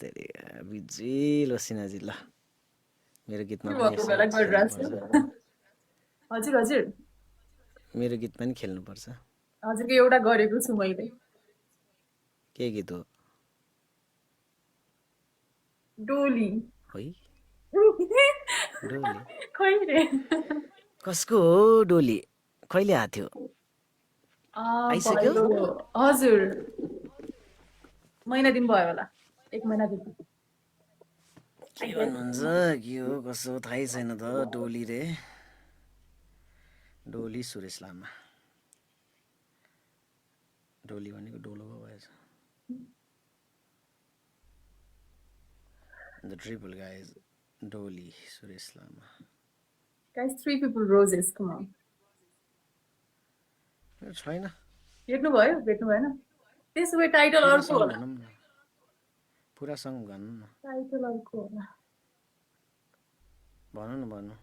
तेरे busy लोसिनाजी ल मेरो गीतमा के पनि भएको यसो बेला खेल्नुपर्छ गरिरहेको छु हजुर हजुर मेरो गीत पनि खेल्नुपर्छ हजुरको एउटा गरेको छु मैले के गीत हो डोली है डोली खै रे कसको हो डोली कहिले आएको थियो आइसक्यो भयो हजुर महिना दिन भयो होला 1 महिनादेखि के भन्नुहुन्छ के हो कसो थाहै छैन त डोली रे डोली सुरेश लामा डोली भनेको डोलो पो भएछ द ट्रिपल गाइज डोली सुरेश लामा guys 3 people roses come on छैन भेट्नु भयो भेट्नु भएन त्यसो भए टाइटल पुरा अर्को सङ होला भनौँ न पुरा सङ भनौँ न टाइटल अर्को होला भनौँ न भन्नु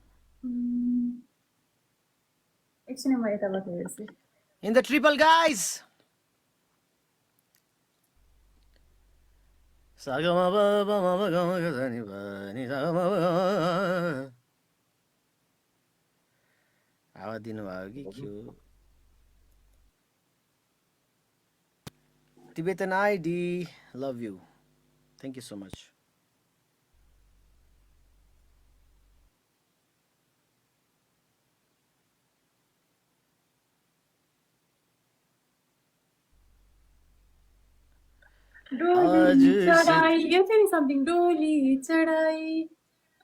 एकछिन म यताबाट हेर्छु इन द ट्रिपल गाइज सागमा बाबा गमा गनि बनि सागमा आवाज दिनुभयो कि के हो Tibetan ID, love you. Thank you so much. डोली चढाई यो थियो नि समथिङ डोली चढाई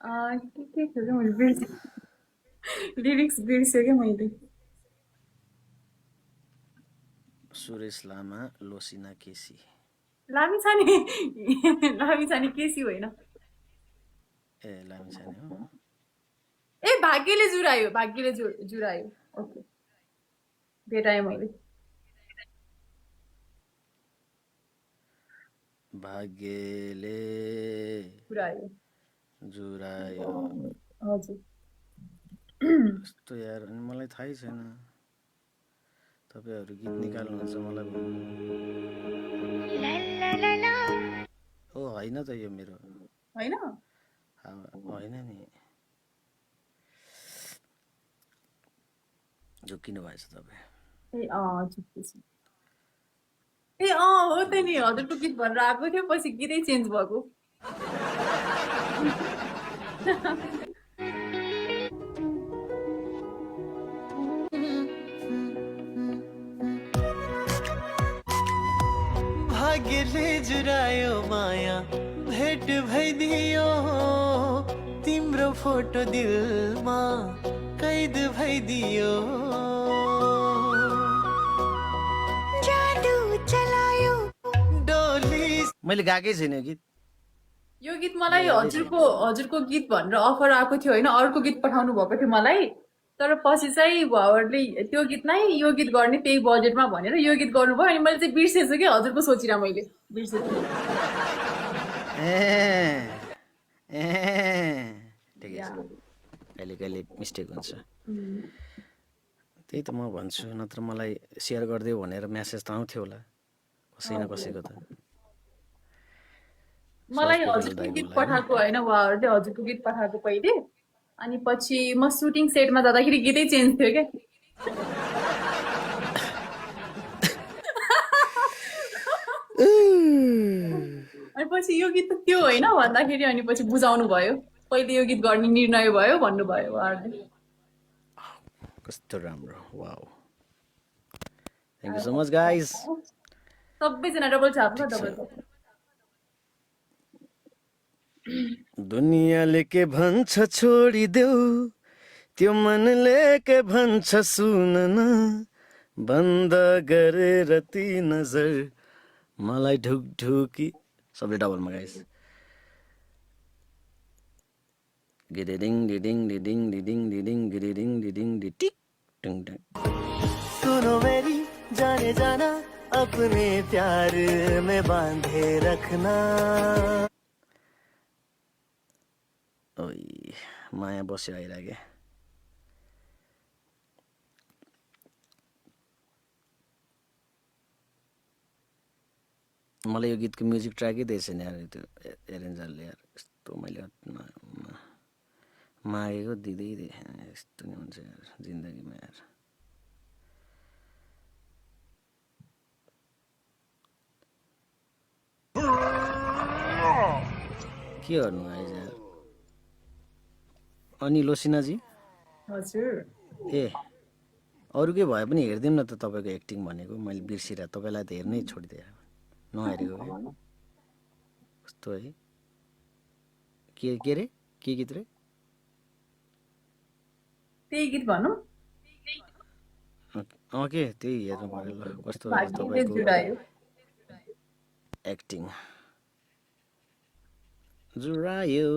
के थियो क्या मैले बिर्सेँ लिरिक्स बिर्सेँ क्या मैले सुरेश लामा लोसिना केसी लामिछाने केसी होइन ए लामिछाने हो ए भाग्यले जुरायो जुरायो ओके भेटाएँ मैले भाग्यले जुरायो हजुर कस्तो यार अनि मलाई थाहै छैन तपाईहरु गीत निकाल्नुहुन्छ मलाई हो हैन त यो मेरो हैन हैन नि झुकिनु भएछ तपाई ए झुक्किछु ए हो त नि हजुरको गीत भनेर आएको थियो पछि गीतै चेन्ज भएको भाग्यले जुरायो माया भेट भइदियो तिम्रो फोटो दिलमा कैद भइदियो जादु चलायो डोली मैले गाएकै छैन गीत यो गीत मलाई हजुरको गीत भनेर अफर आएको थियो होइन अर्को गीत पठाउनु भएको थियो मलाई तर पछि चाहिँ उहाँहरूले त्यो गीत नै यो गीत गर्ने त्यही बजेटमा भनेर यो गीत गर्नुभयो अनि मैले चाहिँ बिर्सेछु कि हजुरको सोचिरा मैले बिर्सेछु ठिकै छ कहिले कहिले मिस्टेक हुन्छ त्यही त म भन्छु नत्र मलाई सेयर गरिदियो भनेर मेसेज त आउँथ्यो होला कसै न कसैको त मलाई हजुरको गीत पठाएको होइन उहाँहरूले हजुरको गीत पठाएको पहिले अनि पछि म सुटिङ सेटमा जाँदाखेरि गीतै चेन्ज थियो क्या अनि पछि यो गीत त त्यो होइन भन्दाखेरि अनि पछि बुझाउनु भयो पहिले यो गीत गर्ने निर्णय भयो भन्नुभयो उहाँहरूले कस्तो राम्रो wow thank you so much guys सबैजना डबल छाप ल डबल दुनियाँले के भन्छ छोडिदेऊ त्यो मनले के भन्छ सुन न बन्द गरेर ती नजर मलाई ढुकढुकी सबले डबलमा गाइस गिडिडिङ डिडिङ डिडिङ डिडिङ डिडिङ गिडिडिङ डिडिङ डिटिक टङ टङ सुनो मेरी जाने जाना अपने प्यार में बांधे रखना ओइ माया बस्यो आइरागे मलाई यो गीतको म्युजिक ट्र्याकै दिएछ नि यार त्यो एरेन्जरले यार यस्तो मैले मागेको दिँदै यस्तो नि हुन्छ यार जिन्दगीमा यार के गर्नु आइज यार अनि लोसिनाजी हजुर ए अरू के भए पनि हेरिदिउँ न त तपाईँको एक्टिङ भनेको मैले बिर्सिरहेँ तपाईँलाई त हेर्नै छोडिदिएँ नहेरेको क्या कस्तो है के अरे के गीत रे त्यही गीत भनौँ के त्यही हेर्नु पऱ्यो ल कस्तो रहेछ भाग्यले तपाईँको जुडायो एक्टिङ जुरायो